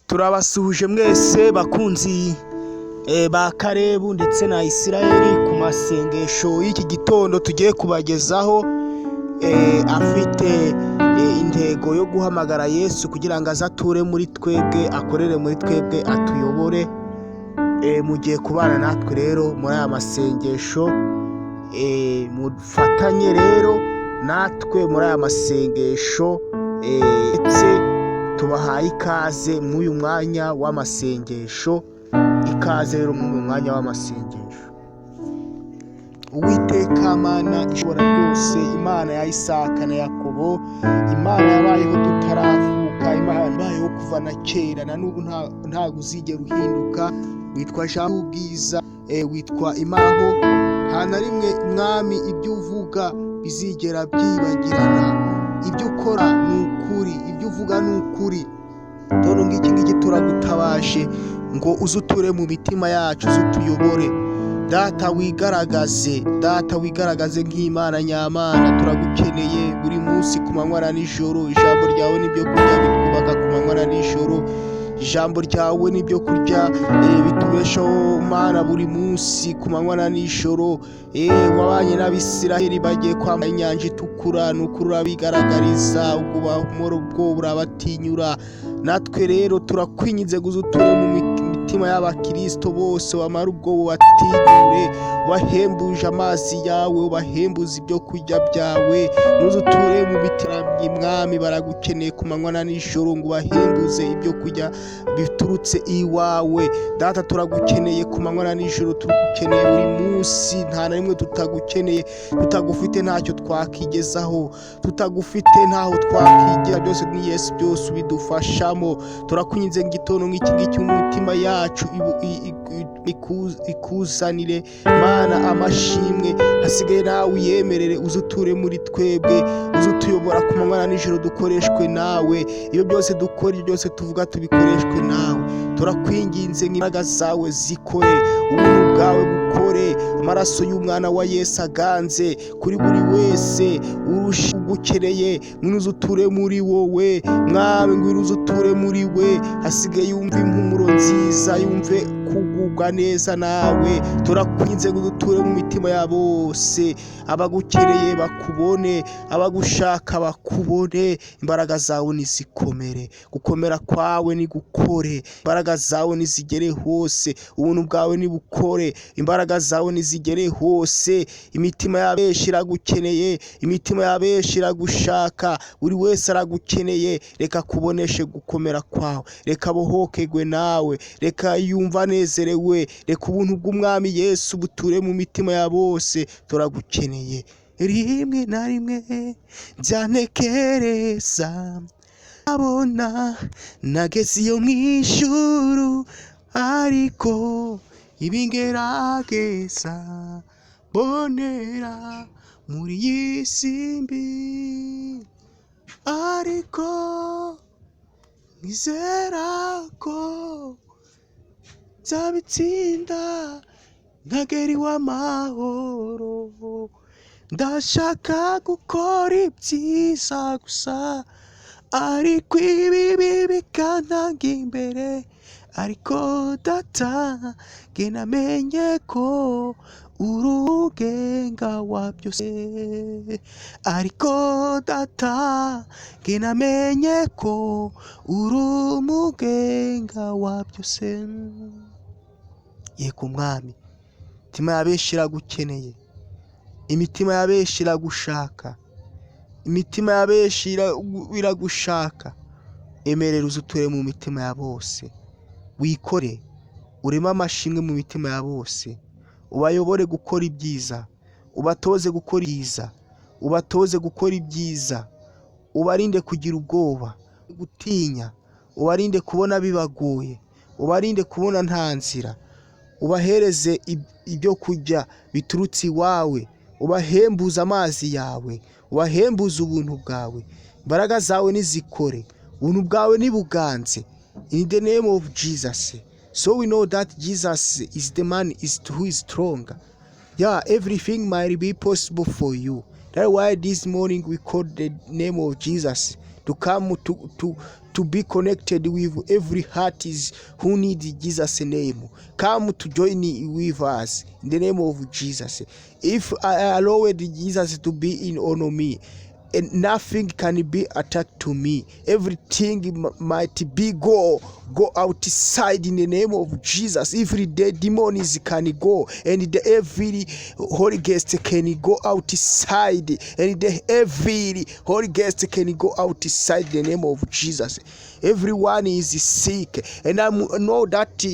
Turabasuhuje mwese bakunzi ba Karebu ndetse na Isirayeli ku masengesho y'iki gitondo tugiye kubagezaho, afite intego yo guhamagara Yesu kugira ngo aze ature muri twebwe, akorere muri twebwe, atuyobore. Mugiye kubana natwe rero muri aya masengesho, mufatanye rero natwe muri aya masengesho, ndetse tubahaye ikaze muri uyu mwanya w'amasengesho. Ikaze rero muri uyu mwanya w'amasengesho. Uwiteka Mana ishobora byose, Imana ya Isaka na Yakobo, Imana yabayeho tutaravuka, Imana yabayeho kuva na kera na n'ubu, ntabwo uzigera uhinduka. Witwa Jean ubwiza, witwa Imaho. Nta na rimwe, Mwami, ibyo uvuga bizigera byibagirana. Ibyo ukora ni ukuri, ibyo uvuga ni ukuri. Dore ngiki ngiki turagutabaje ngo uze uture mu mitima yacu, uze utuyobore. Data, wigaragaze. Data, wigaragaze nk'Imana nyamana. Turagukeneye buri munsi, ku manywa na nijoro. Ijambo ryawe n'ibyo kurya bitwubaka ku manywa na nijoro. Ijambo ryawe n'ibyo kurya bitubeshaho, Mana, buri munsi, ku manywa na nijoro. Wabanye n'Abisiraheli bagiye kwambuka Inyanja Itukura, ni ukuri urabigaragariza, ubwo ubwo burabatinyura. Natwe rero turakwinginze ngo uze uture mu mitima y'abakirisito bose, wamara ubwo bubatinyure, ubahembuje amazi yawe, ubahembuze ibyo kurya byawe. Nuze uture mu mitima, Mwami. Baragukeneye ku manywa na nijoro ngo ubahembuze ibyo kurya biturutse iwawe. Data, turagukeneye ku manywa na nijoro, turagukeneye buri munsi, nta na rimwe tutagukeneye. Tutagufite ntacyo twakigezaho, tutagufite ntaho twakigera. Byose ni Yesu, byose ubidufashamo. Turakwinginze ngo igitondo nk'iki ngiki mu mitima yacu ikuzanire, Mana, amashimwe. Hasigaye nawe uyemerere, uze uture muri twebwe, uze utuyobora ku manywa na nijoro, dukoreshwe nawe. Iyo byose dukora, ibyo byose tuvuga, tubikoreshwe nawe. Turakwinginze ngo imbaraga zawe zikore, ubuntu bwawe bukore, amaraso y'umwana wa Yesu aganze kuri buri wese urusha ugukeneye. Ngwino uze uture muri wowe, Mwami, ngwino uze uture muri we. Hasigaye yumve impumuro nziza, yumve kugubwa neza nawe. Turakwinginze ngo uture mu mitima ya bose, abagukeneye bakubone, abagushaka bakubone. Imbaraga zawe nizikomere, gukomera kwawe nigukore, imbaraga zawe nizigere hose, ubuntu bwawe nibukore, imbaraga zawe nizigere hose. Imitima ya benshi iragukeneye, imitima ya benshi iragushaka, buri wese aragukeneye. Reka kuboneshe gukomera kwawe, reka bohokegwe nawe, reka yumva anezerewe, reka ubuntu bw'Umwami Yesu buture mu mitima ya bose. Turagukeneye. Rimwe na rimwe byantekereza abona nageze iyo mu ijuru, ariko ibingerageza mbonera muri iyi si mbi, ariko nizera ko nzabitsinda nkagera iw'amahoro. Ndashaka gukora ibyiza gusa, ariko ibibi bikantanga imbere. Ariko Data, nge namenye ko uri umugenga wa byose. Ariko Data, nge namenye ko uri umugenga wa byose. Yego Mwami, imitima ya benshi iragukeneye, imitima ya benshi iragushaka, imitima ya benshi iragushaka. Emerera uze uture mu mitima ya bose, wikore, ureme amashimwe mu mitima ya bose, ubayobore gukora ibyiza, ubatoze gukora ibyiza, ubatoze gukora ibyiza, ubarinde kugira ubwoba, gutinya, ubarinde kubona bibagoye, ubarinde kubona nta nzira, ubahereze ibyo kurya biturutse iwawe, ubahembuze amazi yawe, ubahembuze ubuntu bwawe. Imbaraga zawe nizikore, ubuntu bwawe nibuganze. In the name of Jesus. So we know that Jesus is the man is who is strong. Yeah, everything might be possible for you. That's why this morning we call the name of Jesus. to come to be connected with every heart is who needs Jesus' name. Come to join with us in the name of Jesus. If I allowed Jesus to be in on me, and nothing can be attacked to me. Everything might be go outside in the name of Jesus. Every day demons can go, and the every Holy Ghost can go outside, and the every Holy Ghost can go outside the name of Jesus. Everyone is sick, and I know that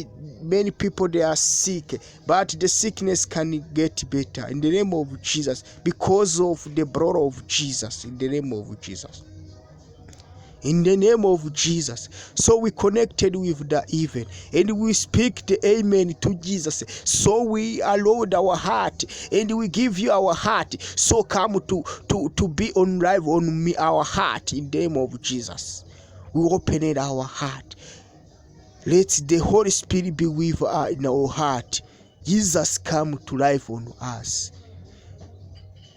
many people, they are sick, but the sickness can get better in the name of Jesus because of the blood of Jesus, in the name of Jesus, in the name of Jesus. So we connected with the even and we speak the amen to Jesus. So we allowed our heart and we give you our heart. So come to be on live on me, our heart, in the name of Jesus. We opened our heart. Let the Holy Spirit be with us in our heart. Jesus come to life on us.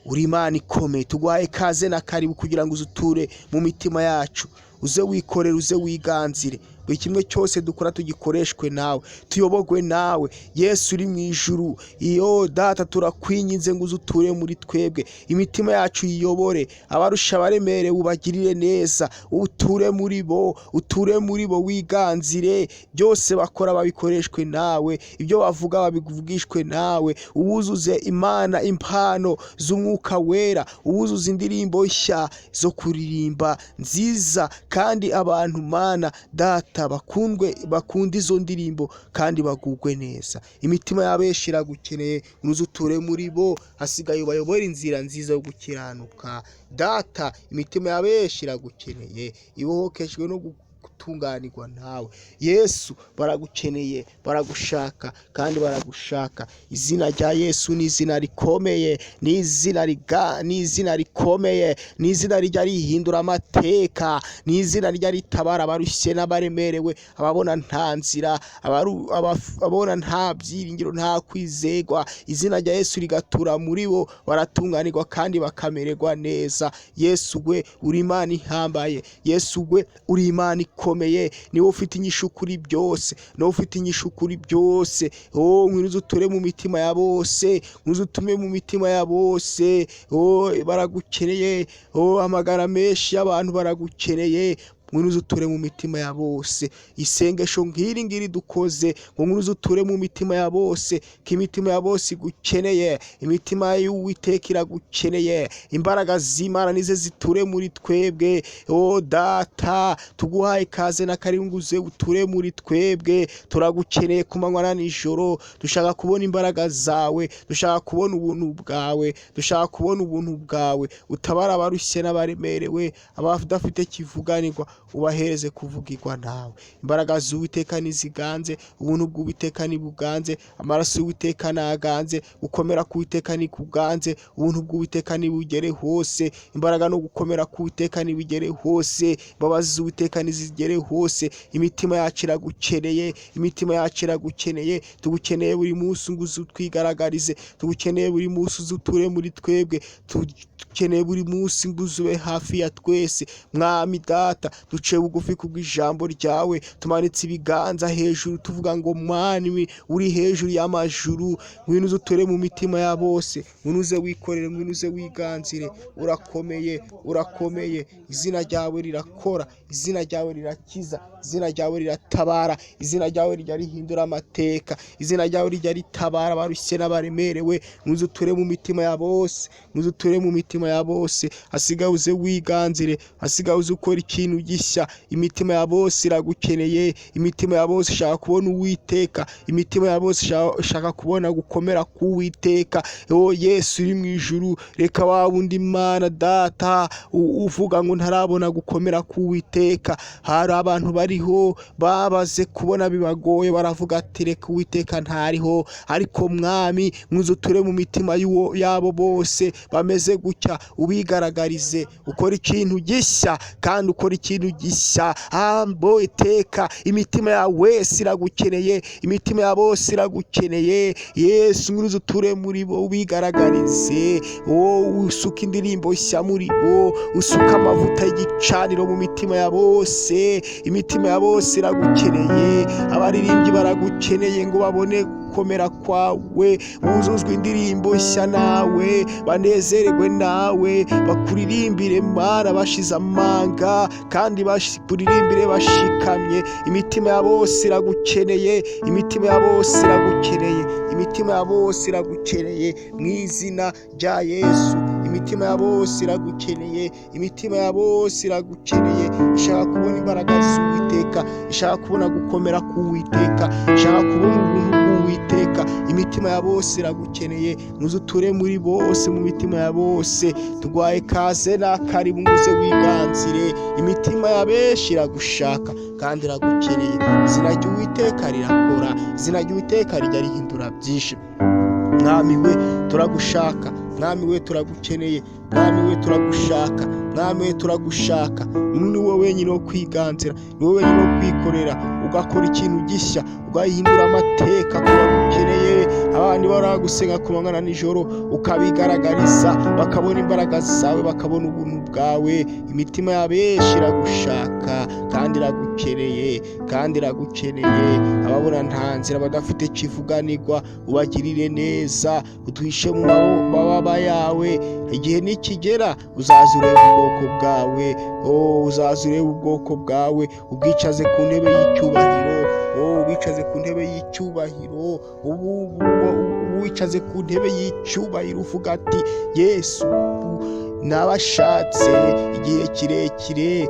Uri Imana ikomeye, tuguhaye ikaze na karibu kugira ngo uze uture mu mitima yacu, uze wikorere, uze wiganzire. Buri kimwe cyose dukora tugikoreshwe nawe, tuyoborwe nawe. Yesu uri mu ijuru, iyo Data, turakwinginze ngo uze uture muri twebwe, imitima yacu yiyobore. Abarusha, abaremerewe, ubagirire neza, uture muri bo, uture muri bo, wiganzire. Byose bakora babikoreshwe nawe, ibyo bavuga babivugishwe nawe. Uwuzuze Imana impano z'Umwuka Wera, uwuzuze indirimbo nshya zo kuririmba nziza, kandi abantu, Mana Data, bakundwe, bakunda izo ndirimbo kandi bagugwe neza. Imitima y'abenshi iragukeneye, uze uture muri bo, hasigaye ubayobore inzira nziza yo gukiranuka. Data, imitima y'abenshi iragukeneye, ibohokejwe no gutunganirwa nawe. Yesu, baragukeneye, baragushaka kandi baragushaka. Izina rya Yesu ni izina rikomeye, ni izina rikomeye, ni izina rijya rihindura amateka, ni izina rijya ritabara abarushye n'abaremerewe, ababona nta nzira, ababona nta byiringiro, nta kwizerwa. Izina rya Yesu rigatura muri bo, baratunganirwa kandi bakamererwa neza. Yesu we, uri Imana ihambaye. Yesu we, uri Imana ikomeye, niwe ufite inyishu kuri byose, niwe ufite inyishu kuri byose. Oh, ngwino uture mu mitima ya bose, ngwino utume mu mitima ya bose. Oh, baragukeneye. Oh, amagara menshi y'abantu baragukeneye. Ngwino uture mu mitima ya bose. Isengesho nk'iri ngiri dukoze ngo ngwino uture mu mitima ya bose, ko imitima ya bose igukeneye. Imitima y'Uwiteka iragukeneye. Imbaraga z'Imana nize ziture muri twebwe. O Data, tuguhaye ikaze na karibu ngo uze uture muri twebwe. Turagukeneye ku manywa na nijoro. Dushaka kubona imbaraga zawe, dushaka kubona ubuntu bwawe, dushaka kubona ubuntu bwawe. Utabara abarushye n'abaremerewe, abadafite kivuganirwa, ubahereze kuvugirwa nawe. Imbaraga z'Uwiteka niziganze, ubuntu bw'Uwiteka nibuganze, amaraso y'Uwiteka naganze, gukomera k'Uwiteka nikuganze, ubuntu bw'Uwiteka nibugere hose, imbaraga no gukomera k'Uwiteka nibigere hose, imbabazi z'Uwiteka nizigere hose. Imitima yacu iragukeneye, imitima yacu iragukeneye. Tugukeneye buri munsi ngo uze utwigaragarize, tugukeneye buri munsi uze uture muri twebwe, tugukeneye buri munsi ngo uze ube hafi ya twese. Mwami Data, duce bugufi kubw'ijambo ryawe, tumanitse ibiganza hejuru tuvuga ngo: "Mwami uri hejuru y'amajuru, ngwino uze uture mu mitima ya bose, ngwino uze wikorere, ngwino uze wiganzire." Urakomeye, urakomeye, izina ryawe rirakora, izina ryawe rirakiza, izina ryawe riratabara, izina ryawe rijya rihindura amateka, izina ryawe rijya ritabara abarushye n'abaremerewe. Ngwino uze uture mu mitima ya bose, ngwino uze uture mu mitima ya bose, hasigaye uze wiganzire, hasigaye uze ukora ikintu gishya. Imitima ya bose iragukeneye, imitima ya bose ishaka kubona Uwiteka, imitima ya bose ishaka kubona gukomera k'Uwiteka. O Yesu uri mu ijuru, reka wa wundi, Mana Data, uvuga ngo ntarabona gukomera k'Uwiteka. Hari abantu bariho babaze kubona bibagoye, baravuga ati: "Reka, Uwiteka ntariho." Ariko Mwami, muze uture mu mitima yabo bose bameze gutya, ubigaragarize, ukora ikintu gishya kandi ukora ikintu. gishya. Ambo iteka imitima ya wese iragukeneye, imitima ya bose iragukeneye. Yesu, ngwino uture muri bo, ubigaragarize. Wowe usuka indirimbo nshya muri bo, usuka amavuta y'igicaniro mu mitima ya bose. Imitima ya bose iragukeneye, abaririmbyi baragukeneye ngo babone gukomera kwawe, buzuzwe indirimbo nshya nawe, banezererwe nawe, bakuririmbire Mana bashize amanga, kandi bakuririmbire bashikamye. Imitima ya bose iragukeneye, imitima ya bose iragukeneye, imitima ya bose iragukeneye mu izina rya Yesu. Imitima ya bose iragukeneye, imitima ya bose iragukeneye. Ishaka kubona imbaraga z'Uwiteka, ishaka kubona gukomera k'Uwiteka, ishaka kubona ubuntu bw'Uwiteka. Imitima ya bose iragukeneye, nuze uture muri bose, mu mitima ya bose. Tugwaye kaze na karibu, nguze wiganzire. Imitima ya benshi iragushaka kandi iragukeneye. Izina ry'Uwiteka rirakora, izina ry'Uwiteka rijya rihindura byinshi. Mwami we, turagushaka. Mwami we, turagukeneye. Mwami we, turagushaka. Mwami we, turagushaka. Ni wowe wenyine wo kwiganzira, ni wowe wenyine wo kwikorera, ugakora ikintu gishya, ugahindura amateka ku bagukeneye. Abandi baragusenga ku manywa na nijoro, ukabigaragariza, bakabona imbaraga zawe, bakabona ubuntu bwawe. Imitima ya benshi iragushaka kandi iragukeneye, kandi iragukeneye. Ababona nta nzira, badafite kivuganirwa, ubagirire neza, uduhishe mu mababa yawe. Igihe nikigera uzaza ureba ubwoko bwawe, oh, uzaza ureba ubwoko bwawe, ubwicaze ku ntebe y'icyubahiro, oh, ubwicaze ku ntebe y'icyubahiro, ubu wicaze ku ntebe y'icyubahiro, uvuga ati: "Yesu, nabashatse igihe kirekire,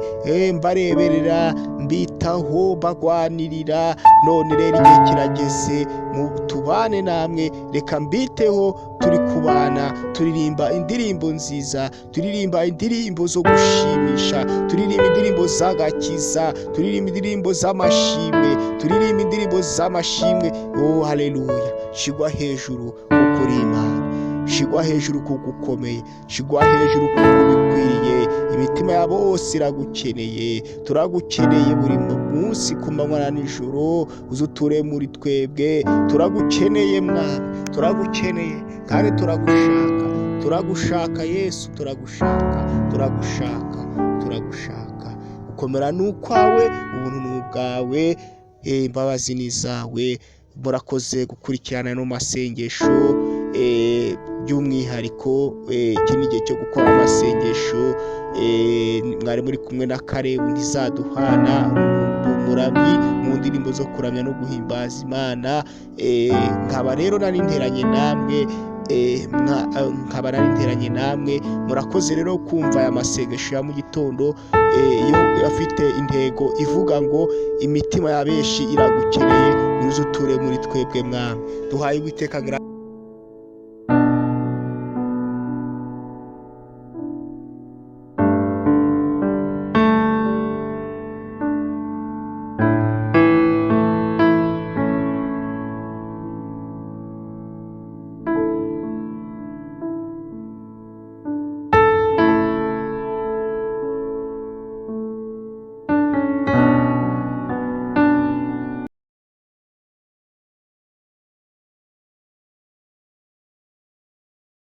mbareberera, mbitaho, mbagwanirira. None rero igihe kirageze mu tubane namwe, reka mbiteho." Turi kubana, turirimba indirimbo nziza, turirimba indirimbo zo gushimisha, turirimba indirimbo z'agakiza, turirimba indirimbo z'amashimwe, turirimba indirimbo z'amashimwe. Oh, haleluya! Shigwa hejuru kuko uri Imana, shigwa hejuru kuko ukomeye, shigwa hejuru kuko ubikwiriye. Imitima ya bose iragukeneye, turagukeneye buri munsi ku manywa na nijoro. Uze uture muri twebwe, turagukeneye Mwami, turagukeneye kandi turagushaka, turagushaka Yesu, turagushaka, turagushaka, turagushaka. Gukomera ni ukwawe, ubuntu ni ubwawe, imbabazi ni izawe. Murakoze gukurikirana no masengesho. By'umwihariko iki ni igihe cyo gukora amasengesho. Mwari muri kumwe na Karebu Ntizaduhana, umuramyi mu ndirimbo zo kuramya no guhimbaza Imana. Nkaba rero nari nteranye namwe, nkaba nari nteranye namwe. Murakoze rero kumva aya masengesho ya mu gitondo, yo afite intego ivuga ngo: "Imitima ya benshi iragukeneye, nize uture muri twebwe Mwami." Duhaye Uwiteka.